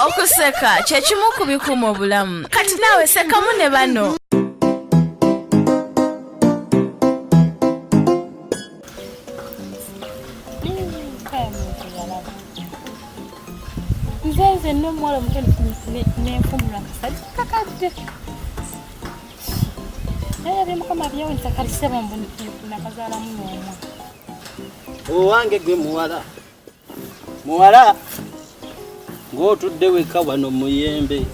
Okuseka kye kimu ku bikuuma obulamu. Kati naawe sekamu ne bano. Nze nze n'omuwala omuto nenfumbirwa akasajja kakadde naye bye Mukama byewunyisa kati ssebo mbu nakazaalamu n'omwa. Owange gwe muwala muwala ng'otudde wekka wano muyembe.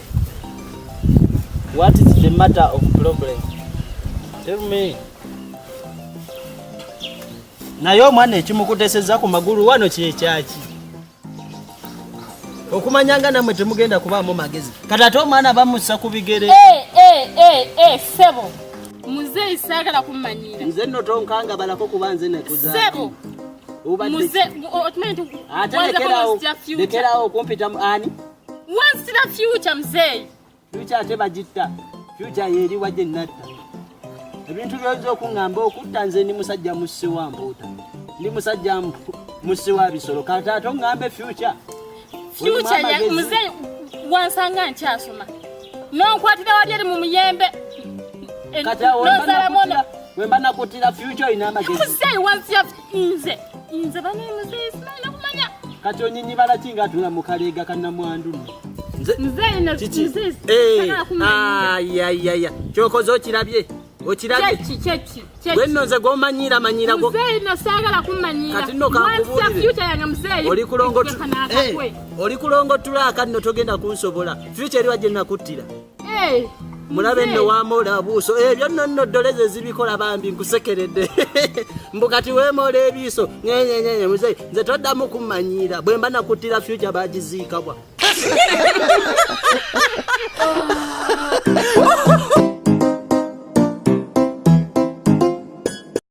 What is the matter of problem? Tell me. Naye omwana ekimukuteseza ku magulu wano kyekyaki? Okumanya nga namwe temugenda kubaamu magezi. Kati ate omwana bamussa ku bigere. Eh, eh, eh, eh, ssebo. Muzeeyi saagala kummanyiira. Nze nno tonkanga balako kuba nze nekuzaala. Ssebo. Muze, okimanyi nti Ate lekerawo, lekerawo okumpita mu ani? Wansira future muzeeyi. Future ate bagitta. Future yeeriwa gye natta. Ebintu by'oyinza okuŋŋamba okutta nze ndi musajja mussi wa mpuuta. Ndi musajja mussi wa bisolo. Kati ate oŋŋambe future. Future ya muzeeyi wansanga nkyasoma. N'onkwatira wali eri mu muyembe. Kati awo wemba nakuttira future olina amagezi. Muzeeyi wansira nze nze banaye muzeeyi simanyi nakumanya. Kati onyinyibala ki ng'atula mu kaleega ka nnamwandu nno? Ayayaya kyokoze okirabye okirabye gwe nno nze gwomanyiira manyiira kati nno kankubuulire oli kulongo tulaaka nno togenda kunsobola fyuca eriwa gye nakuttira mulabe nno wamoola abuuso ebyo nno nno ddole ze zibikola bambi nkusekeredde mbu kati weemoola ebiiso nyenyenyenye muzeeyi nze toddamu kummanyiira bwe mba nakuttira fyuca bagiziikabwa.